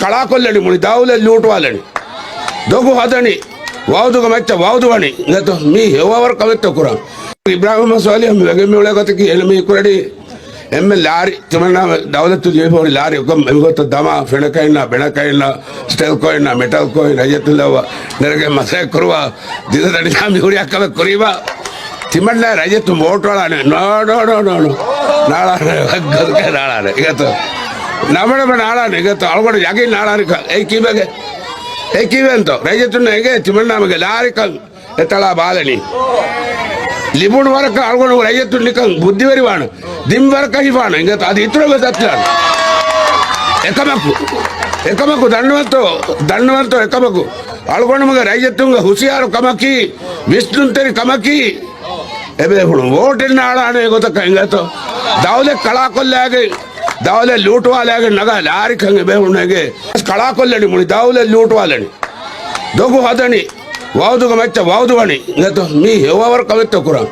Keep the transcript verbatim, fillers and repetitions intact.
ކަޅާކޮށްލަނީ މުޅި ދައުލަތް ލޫޓުވާލަނީ. ދޮގު ހަދަނީ. ވައުދުގެ މައްޗަށް ވައުދުވަނީ. އިނގޭތޯ މީ ހެޔޮ ވަރު ކަމެއްތޯ ކުރަން. އިބްރާހިމް ސޯލިހު މި ވެގެން މިއުޅޭ ގޮތަކީ އޭނަ މީ ކުރަނީ އެންމެ ލާރި ތިމަންނާ ދައުލަތު ލިޔެފަ ހުރި ލާރި އެކަމަ އެމިގޮތަށް ދަމާ ފެނަކައިންނާ ބެނަކައިންނާ ސްޓެލްކޯއިންނާ މެޓަލްކޯއިން ރައްޔިތުން ލައްވާ ނެރެގެން މަސައްކަތް ކުރުވާ ދިދަ ދަނޑި މި ހުރި އަކަމެއް ކުރީމާ ތިމަންނާ ރައްޔިތުން ވޯޓު އަޅާނެ. ނޯ، ނޯ، ނޯ، ނޯ، ނޯ. ނާޅާނެ. ވައްގަދުގެ ނާޅާނެ. އިގަތު. ނަމަނަމަ ނާޅާނެ. އިގަތު. އަޅުގަނޑު ޔަގީން ނާޅާނެ. އެއީ ކީއްވެގެ؟ އެއީ ކީއްވެންތޯ؟ ރައްޔިތުންނަށް އެނގޭ ތިމަންނާމެގެ ލާރިކަން އެތަޅާ ބާލަނީ. ލިބުނު ވަރަކަށް އަޅުގަނޑު ރައްޔިތުން ނިކަން ބުއްދިވެރިވާނެ. ދިން ވަރަކަށް ހިފާނެ. އިނގޭތޯ އަދި އިތުރަށް ވެސް އަތުލާނެ. އެކަމަކު. އެކަމަކު ދަންނަވަންތޯ، ދަންނަވަންތޯ އެކަމަކު. އަޅުގަނޑުމެގެ ރައްޔިތުންގެ ހުސިޔާރު ކަމަކީ، ވިސްނުންތެރި ކަމަކީ، އެބޭފުޅުން ވޯޓެއް ނާޅާނެ ގޮތަކަށް އިނގޭތޯ. ދައުލަތް ކަޅާކޮށްލާގެން، ދައުލަތް ލޫޓުވާލާގެން ނަގާ ލާރިކަން އެބޭފުޅުން އެނގޭ. ކަޅާކޮށްލަނީ މުޅި ދައުލަތް ލޫޓުވާލަނީ. ދޮގު ހަދަނީ. ވައުދުގެ މައްޗަށް ވައުދުވަނީ. އިނގޭތޯ މީ ހެޔޮ ވަރު ކަމެއްތޯ ކުރަން.